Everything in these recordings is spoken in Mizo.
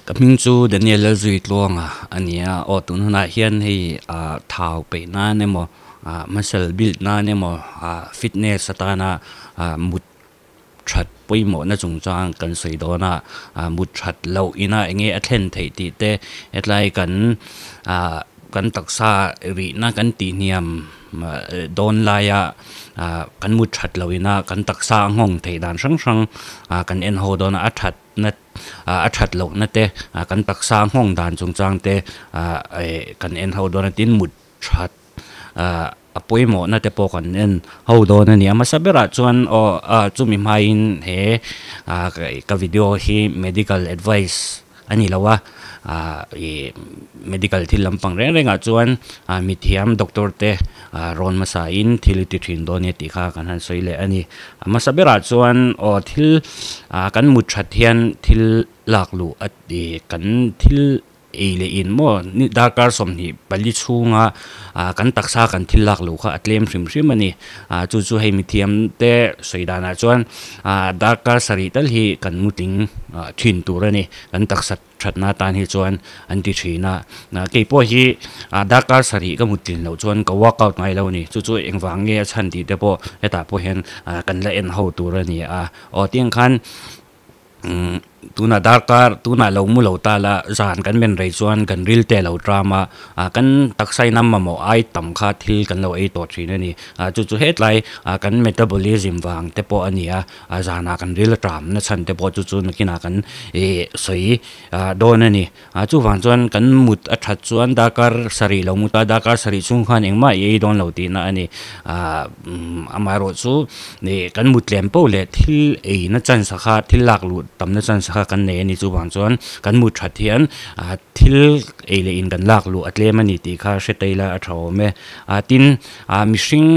Ka hming chu Daniel Lalzuitluanga a ni a, aw tun hunah hian hei ah thau peih nan emaw ah muscle build nan emaw ah fitness atana ah mut that pawimawhna chungchang kan sawi dawn a, ah mut that loh ina eng nge a thlen theih tih te hetlai kan ah kan taksa rihna kan tihhniam dawn laia ah kan mut that loh ina kan taksa a nghawng theih dan hrang hrang ah kan en ho dawn a, a that na a that loh na te ah kan taksa nghawng dan chungchang te ah eh kan en ho dawn a tin mut that ah a pawimawh na te pawh kan en ho dawn a ni a hmasa berah chuan aw ah chumi hmain he ah ka video hi medical advice a ni lo a ah ih medical thil lampang reng rengah chuan ah mithiam doctor te ah rawn hmasa in thil ti thin dawn e tih kha kan han sawi leh a ni a hmasa berah chuan aw thil ah kan mut that hian thil lak luh a ih kan thil ei leh in maw ni darkar 24 chhunga ah kan taksa kan thil lak luh kha a tlem hrim hrim a ni ah chu chu hei mithiam te sawi danah chuan ah darkar 7 tal hi kan mutling ah thin tur a ni kan taksa thatna atan hi chuan an ti thin a kei pawh hi ah darkar 7 ka mutling loh chuan ka workout ngai lo a ni chu chu engvang nge a chhan tih te pawh hetah pawh hian ah kan la en ho tur a ni a aw tiang khan umm tunah darkar tunah lo mu lo ta la zan kan men rei chuan kan ril te a lo tram a ah kan taksa in a mamawh ai tam kha thil kan lo ei tawh thin a ni ah chu chu hetlai ah kan metabolism vang te pawh a ni a ah zanah kan ril a tram na chhan te pawh chu chu nakinah kan ih sawi ah dawn a ni ah chuvang chuan kan mut a that chuan darkar 7 lo mut a darkar 7 chhung khan engmah i ei dawn lo tihna a ni ah amaherawh chu ih kan mut tlem poh leh thil ei na chance kha thil lak luh tam na chance kha kan nei a ni chuvang chuan kan mut that hian ah thil ei leh in kan lak luh a tlem a ni tih kha hre ta ila a tha awm e ah tin ah mihring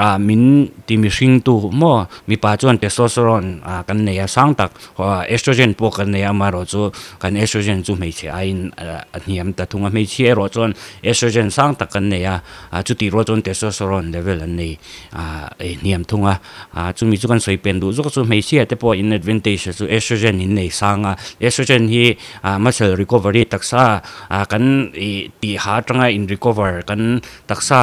ah min ti mihring tu maw mipa chuan testosterone ah kan nei a sang tak Estrogen pawh kan nei a, amaherawh chu kan estrogen chu hmeichhe aiin a hniam ta thung a, hmeichhia erawh chuan estrogen sang tak kan nei a, chutih rual chuan testosterone level an nei hniam thung a, chumi chu kan sawi pen duh zawk chu hmeichhia te pawh in advantage chu estrogen in nei sang a, estrogen hi muscle recovery taksa kan tih ha atanga in recover kan Taksa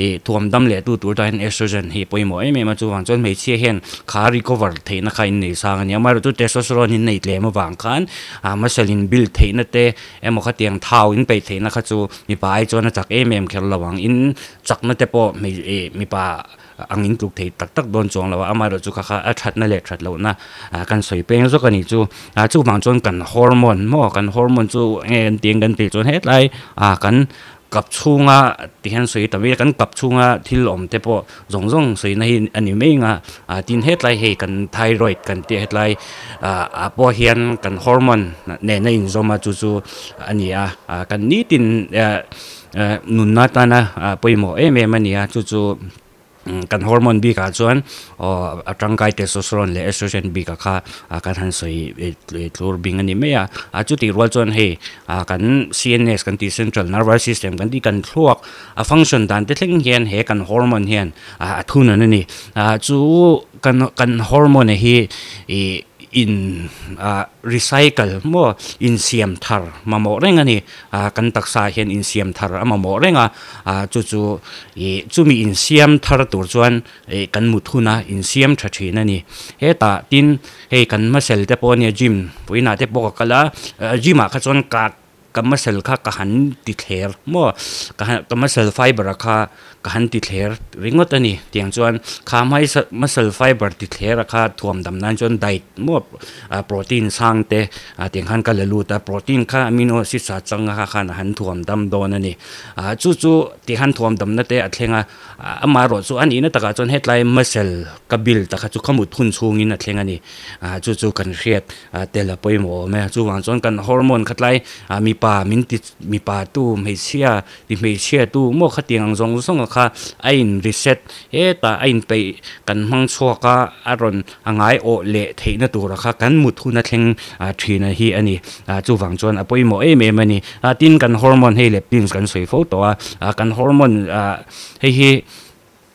ih thuam dam leh tu tur tan hian estrogen hi pawimawh em em a, chuvang chuan hmeichhia hian kha recover theihna kha in nei sang a ni. Amaherawhchu testosterone in nei tlem avang khan ah muscle in build theihna te emaw khatiang thau in peih theihna kha chu mipa ai chuan a chak em em kher lo ang. In chakna te pawh hmei ih mipa ang in tluk thei tak tak dawn chuang lo a, amaherawhchu kha kha a thatna leh that lohna ah kan sawi peng zawk a ni chu. Ah chuvang chuan kan hormone maw kan hormone chu enge kan tih ang kan tih chuan hetlai ah kan Kap chhunga ti hian sawi tam ila kan kap chhunga thil awm te pawh zawng zawng sawina hi a ni mai ang a, ah tin hetlai hei kan thyroid kan tih hetlai ah ah pawh hian kan hormone nen a inzawm a chu chu a ni a, ah kan nitin ah nunna atana pawimawh em em a ni a chu chu. Kan hormone bikah chuan aw a tangkai testosterone leh estrogen bikah kha kan han sawi tlur bing a ni mai a, a chutih rual chuan hei kan CNS kan tih central nervous system kan tih kan thluak a function dan te thleng hian he kan hormone hian a thunawn a ni, chu kan kan hormone hi ih in ah recycle maw insiam thar mamawh reng a ni ah kan taksa ah hian insiam thar a mamawh reng a ah chu chu ih chumi insiam thar tur chuan ih kan mut hun a insiam tha thin a ni hetah tin hei kan muscle te pawh a nia gym vawiinah te pawh ka kal a gym ah kha chuan ka Ka muscle kha ka han ti thler maw? Ka han ka muscle fibre kha ka han ti thler ringawt a ni. Tiang chuan kha muscle fibre ti thler a kha thuam dam nan chuan diet maw protein sang te tiang khan ka la lut a, protein kha amino acids ah chang a kha khan a han thuam dam dawn a ni. Chu chu ti han thuam damna te a thleng a. Amaherawh chu a nihna takah chuan hetlai muscle ka build ta kha chu ka mut hun chhungin a thleng a ni. Chu chu kan hriat tel a pawimawh awm e. Chuvang chuan kan hormone khatlai mipa min ti mipa tu hmeichhia ti hmeichhia tu maw khatiang ang zawng zawng kha a in reset hetah a inpeih kan hmang chhuak a, a rawn a ngai awh leh theihna tura kha kan mut hun a thleng thin hi a ni. Chuvang chuan a pawimawh em em a ni. Tin kan hormone hei leptins kan sawi fo tawh a, kan hormone hei hi.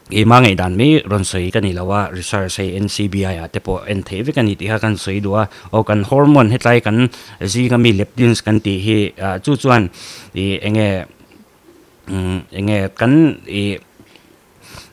Keimah ngaihdan mai rawn sawi ka ni lo a, research hei NCBI ah te pawh en theih vek a ni tih kha kan sawi duh a. Aw kan hormone hetlai kan zinga mi leptins kan tih hi chu chuan ih eng nge umm eng nge kan ih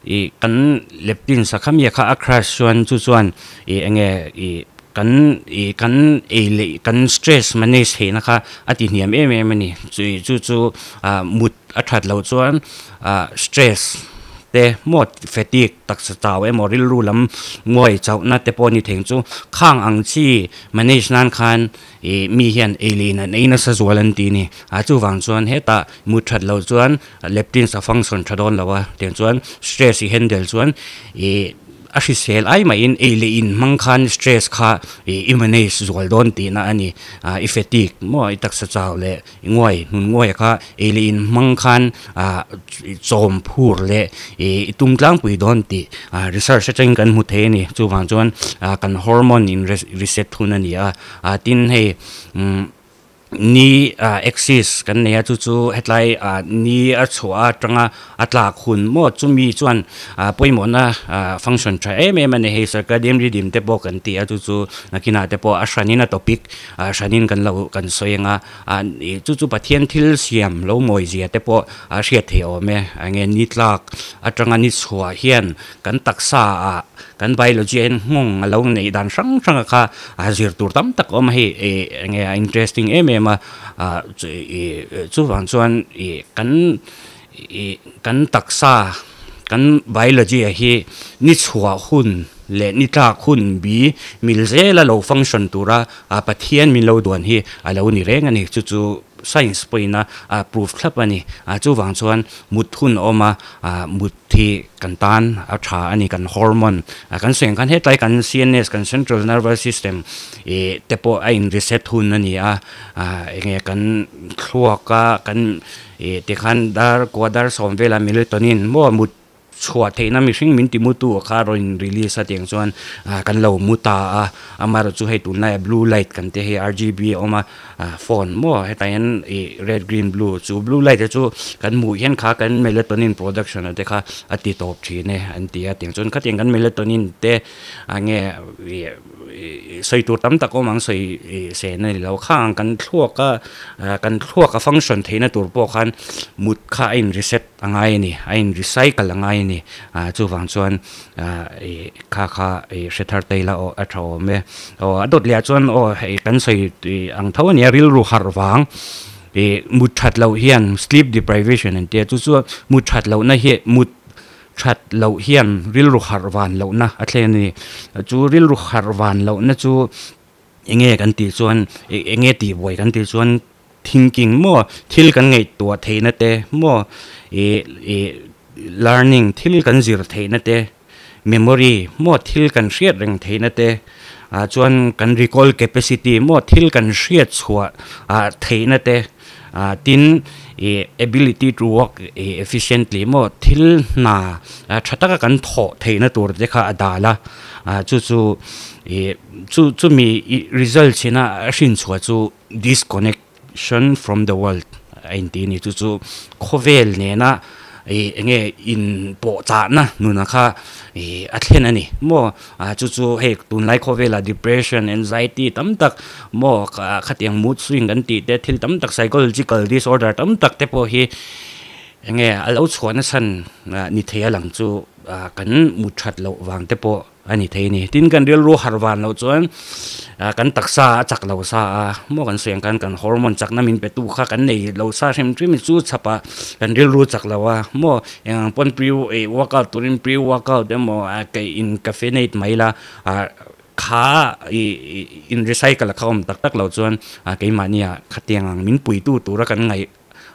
ih kan leptins a kha mi kha a crash chuan chu chuan ih eng nge ih kan ih kan ei leh kan stress manage theihna kha a ti hniam em em a ni. Chu chu ah mut A that loh chuan ah stress te maw fatigue taksa chau emaw rilru lam nguai chauhna te pawh a ni thei chu khang ang chi manage nan khan ih mi hian ei leh in an ei nasa zual an ti a ni. Ah chuvang chuan hetah mut that loh chuan leptins a function tha dawn lo a tiang chuan stress i handle chuan ih A hrisel ai mahin ei leh in hmang khan stress kha i manage zual dawn tihna a ni. I fatigue maw i taksa chau leh i nguai hnun nguai kha ei leh in hmang khan chawm phur leh i tum tlangpui dawn tih research atangin kan hmu thei a ni. Chuvang chuan kan hormone in reset hun a ni a, tin hei umm. Ni axis kan nei a chu chu hetlai ni a chhuah atanga a tlak hun maw chumi chuan pawimawhna function tha em em a ni hei circadian rhythm te pawh kan ti a chu chu nakinah te pawh a hranin a topic hranin kan lo kan sawi ang a chu chu Pathian thil siam lo mawi zia te pawh a hriat theih awm e enge ni tlak atanga ni chhuah hian kan taksa ah Kan biology ah hian nghawng a lo neih dan hrang hrang a kha a zir tur tam tak a awm a hei ih eng nge a interesting em em a ah ih chuvang chuan ih kan ih kan taksa kan biology ah hi ni chhuah hun leh ni tlak hun bi mil zela lo function tura ah Pathian min lo duan hi a lo ni reng a ni chu chu. Science pawhin a proof thlap a ni. Chuvang chuan mut hun a awm a, mut hi kan tan a tha a ni, kan hormone kan sawi ang khan hetlai kan CNS kan central nervous system ih te pawh a in reset hun a ni a, enge kan thluak a kan ih tikhan dar kua dar sawm velah melatonin maw mut Chhuah theihna mihring min ti mutu a kha rawn in release a tiang chuan kan lo mu ta a, amaherawh chu hei tunlaiah blue light kan tih hei RGB a awm a, phone maw hetah hian ih red green blue chu blue light te chu kan hmuh hian kha kan melatonin production a te kha a ti tawp thin e an ti a tiang chuan khatiang kan melatonin te enge ih sawi tur tam tak awm ang sawi ih sen a ni lo khang kan thluak a kan thluak a function theihna tur pawh khan mut kha a in reset. A ngai a ni, a in recycle a ngai a ni. Chuvang chuan ih kha kha ih hre thar te ila aw a tha awm e. Aw a dawt leh ah chuan aw hei kan sawi ang tho a nia rilru harh vang ih mut that loh hian sleep deprivation an tia chu chu mut that lohna hi mut that loh hian rilru harh van lohna a thlen a ni. Chu rilru harh van lohna chu eng nge kan tih chuan eng nge tihbuai kan tih chuan Thinking maw, thil kan ngaihtuah theihna te maw, ih ih learning thil kan zir theihna te, memory maw thil kan hriat reng theihna te, ah chuan kan recall capacity maw thil kan hriat chhuah ah theihna te, ah tin ih ability to work ih efficiently maw thil hna tha taka kan thawh theihna tur te kha a dal a, ah chu chu ih chu chumi ih result chhina a hrinchhuah chu. Disconnection from the world a inti a ni. Chu chu khawvel nena ih eng nge inpawh chahna nuna kha ih a thlen a ni maw? Chu chu hei tunlai khawvelah depression, anxiety tam tak maw khatiang mood swing kan tih te thil tam tak psychological disorder tam tak te pawh hi eng nge a lo chhuahna chhan ni thei a lang chu kan mut that loh vang te pawh A ni thei a ni. Tin, kan rilru harh van loh chuan kan taksa a chak lo sa a, maw kan sawi ang khan kan hormone chakna min pe tu kha kan nei lo sa hrim hrim chu chhapah kan rilru chak lo a, maw eng ang pawn pre workout turin pre workout emaw keih in caffeinate mai la kha ih in recycle a kha awm tak tak loh chuan keimahnia khatiang ang min puitu tura kan ngaih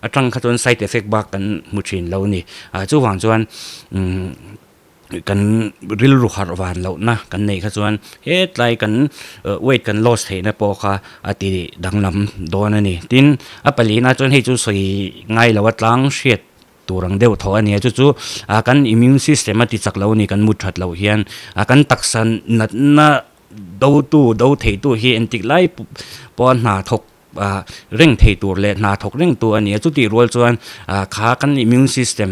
atang kha chuan side effect bak kan hmu thin lo a ni. Chuvang chuan Kan rilru harh van lohna kan neih kha chuan hetlai kan weight kan loss theihna pawh kha a ti danglam dawn a ni. Tin, a palina chuan hei chu sawi ngai lo a tlang hriat tur ang deuh thaw a ni a, chu chu kan immune system a ti chak lo a ni kan mut that loh hian kan taksa natna dotu do theitu hi entik lai pawha hna thawk reng thei tur leh hna thawk reng tu a ni a, chutih rual chuan kha kan immune system.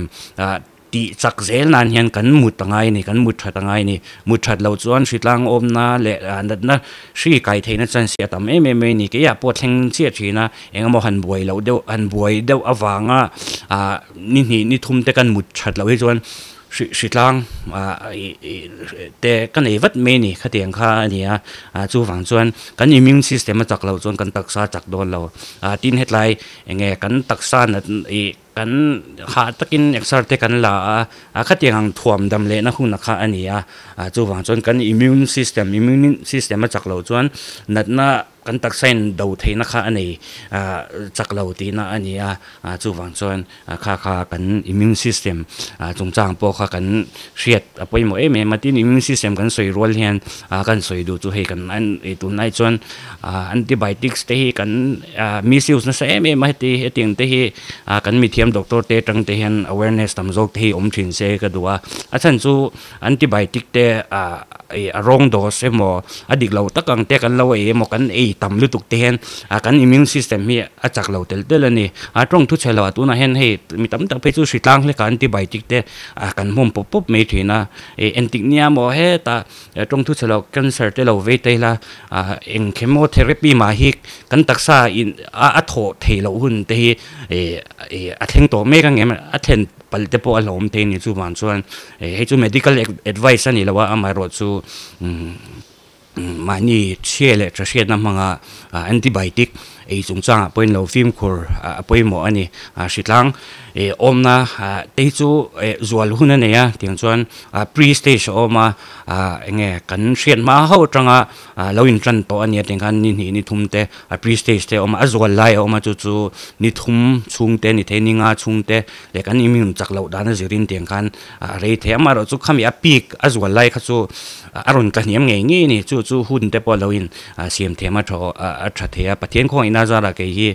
Tih chak zel nan hian kan mut a ngai a ni, kan mut that a ngai a ni. Mut that loh chuan hritlang awmna leh natna hri kai theihna chance hi a tam em em mai a ni. Keiah pawh thleng chiah thin a, eng emaw han buai loh deuh, han buai deuh avanga ni hnih ni thum te kan mut that loh hi chuan hri hritlang te ka nei vat mai a ni khatiang kha a ni a. Chuvang chuan kan immune system a chak loh chuan kan taksa a chak dawn lo. Tin hetlai eng nge kan taksa nat ih. Kan hah takin exer te kan la a, a khatiang ang thuam dam lehna hun a kha a ni a, chuvang chuan kan immune system, immune system a chak loh chuan natna kan taksa in do theihna kha a nei chak lo tihna a ni a, chuvang chuan kha kha kan immune system chungchang pawh kha kan hriat a pawimawh em em a, tin immune system kan sawi rual hian kan sawi duh chu hei kan tunlai chuan antibiotics te hi kan misuse nasa em em a heti hetiang te hi kan mithiam doctor te atang te hian awareness tam zawk te hi awm thin se ka duh a a chhan chu antibiotic te a rawng dose emaw a dik lo tak ang te kan lo ei emaw kan ei tam lutuk te hian kan immune system hi a chak lo telh telh a ni a tawng thu chhe lo ah tunah hian hei mi tam tak phei chu hritlang hlek ah antibiotic te kan hmawm pawp pawp mai thin a engtik nia maw hetah Tawng thu chhe lo cancer te lo vei ta ila eng chemotherapy mah hi kan taksa in a thawh theih loh hun te hi a thleng tawh mek ang em a thlen palh te pawh a hlauhawm thei a ni chuvang chuan hei chu medical advice a ni lo a amaherawh chu mahni chhia leh tha hriatna hmanga antibiotic ei chungchangah pawhin lo fimkhur a pawimawh a ni hritlang awmna te hi chu zual hun a nei a tiang chuan Pre stage a awm a, enge kan hriat hma ho atanga lo in tan tawh a nia tih khan ni hnih ni thum te a pre stage te a awm a, a zual lai a awm a chu chu ni thum chhung te ni thei ni nga chhung te leh kan immune chak loh dan a zirin tiang khan a rei thei a, amaherawh chu khami a peak a zual lai kha chu a rawn tla hniam ngei ngei a ni, chu chu hun te pawh lo in siam thiam a tha a tha thei a, Pathian khawngaihna zarah kei hi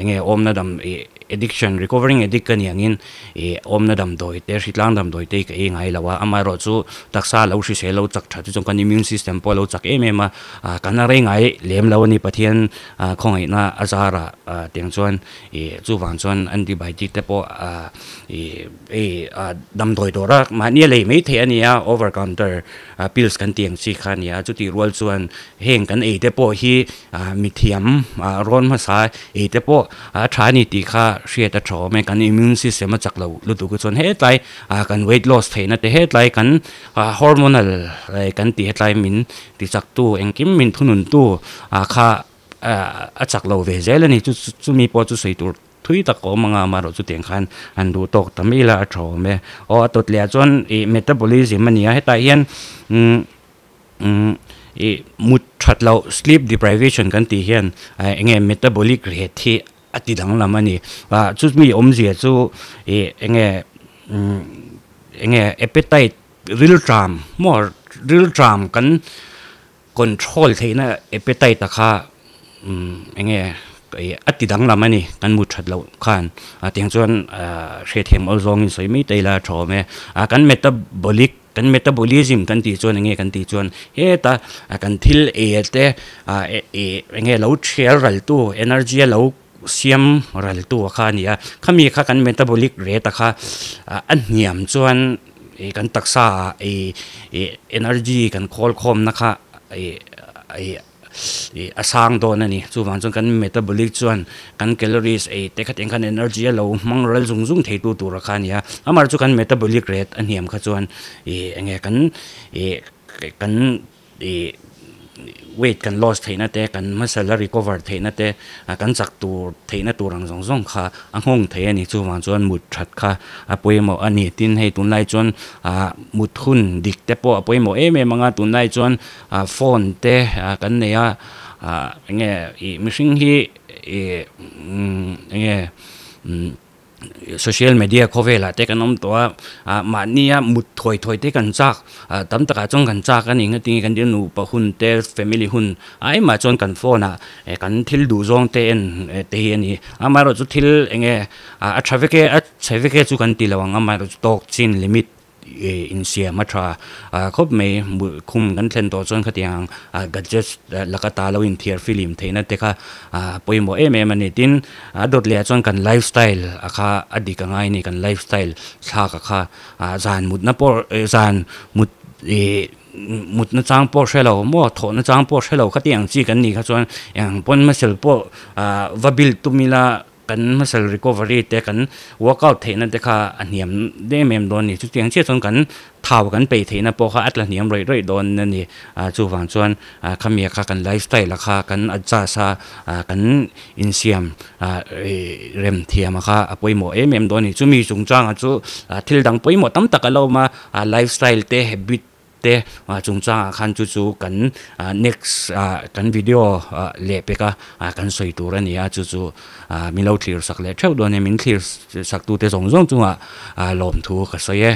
enge awmna dam ih addiction recovering addict ka ni angin Ih awmna damdawi te, hritlang damdawi te hi ka ei ngai lo a, amaherawh chu taksa lo hrisel lo chak tha chu chuan kan immune system pawh a lo chak em em a, kan a rei ngai lem lo a ni Pathian khawngaihna a zarah tiang chuan ih chuvang chuan antibiotic te pawh ih hei damdawi dawr a mahni a lei mai theih a ni a, over counter pills kan tih ang chi kha a ni a, chutih rual chuan heng kan ei te pawh hi mithiam rawn hmasa ei te pawh a tha a ni tih kha hriat a tha awm e, kan immune system a chak lo lutuk hi chuan hetlai kan weight loss theihna te hetlai kan hormonal kan tih hetlai min ti chak tu engkim min thunun tu kha a chak lo ve zel a ni chu chumi pawh chu sawi tur thui tak a awm ang a amaherawh chu tiang khan an duh tawk ta mai ila a tha awm e aw a tawt leh ah chuan ih metabolism a ni a hetah hian umm. Umm ih mut that loh sleep deprivation kan tih hian eng nge metabolic rate hi a ti danglam a ni. Ah chumi awmzia chu ih eng nge umm eng nge appetite rilṭam maw rilṭam kan control theihna appetite a kha umm eng nge ih a ti danglam a ni kan mut that loh khan. Ah tiang chuan ah hriatthiam awl zawngin sawi mai ta ila a tha awm e. Ah kan metabolic Kan metabolism kan tih chuan enge kan tih chuan heta kan thil ei te enge lo thial ral tu energy a lo siam ral tu a kha a ni a, khami kha kan metabolic rate a kha a hniam chuan kan taksa ah energy kan khawl khawmna kha Ih a sang dawn a ni. Chuvang chuan kan metabolic chuan kan calories ei te khatih khan energy a lo hmang ral zung zung thei tu tur a kha a ni a. Amaherawhchu kan metabolic rate a hniam kha chuan ih eng nge kan ih kan ih weight kan loss theihna te kan muscle a recover theihna te kan chak tur theihna tur ang zawng zawng kha a nghawng thei a ni. Chuvang chuan mut that kha a pawimawh a ni. Tin hei tunlai chuan ah mut hun dik te pawh a pawimawh em em ang a tunlai chuan Ah phone te kan nei a, ah enge ih mihring hi ih umm enge umm social media khawvelah te kan awm tawh a, ah mahnia mut thawi thawi te kan chak ah tam takah chuan kan chak a ni nga tinge kan nupa hun te family hun ah engmah chuan kan phone ah kan thil duh zawng te en te hi a ni amaherawhchu thil enge ah a tha vek e a chhe vek e chu kan ti lo ang amaherawhchu tawk chin limit. insiam a tha khawp mai. Khum kan thlen tawh chuan khatiang gadgets laka ta lo inthiar film theihna te kha pawimawh em em a ni. Tin, a dawt leh ah chuan kan lifestyle a kha a dik a ngai a ni. Kan lifestyle thlak a kha zan mutna pawh zan mut ih mutna chang pawh hre lo maw thawhna chang pawh hre lo khatiang chi kan nih kha chuan eng pawn muscle pawh va build tum ila kan muscle recovery te kan workout theihna te kha a hniam em em dawn a ni. Chutiang chiah chuan kan thau kan peih theihna pawh kha a tla hniam rawih rawih dawn a ni. Chuvang chuan khami kha kan lifestyle a kha kan adjust a kan insiam rem thiam a kha a pawimawh em em dawn a ni. Chumi chungchangah chu thil dang pawimawh tam tak a lo awm a, lifestyle te habit te chungchangah khan chu chu kan next kan video leh pek a kan sawi tur a ni a, chu chu min lo thlir sak leh theuh dawn a ni. Min thlir sak tute zawng zawng chungah lawmthu ka sawi e.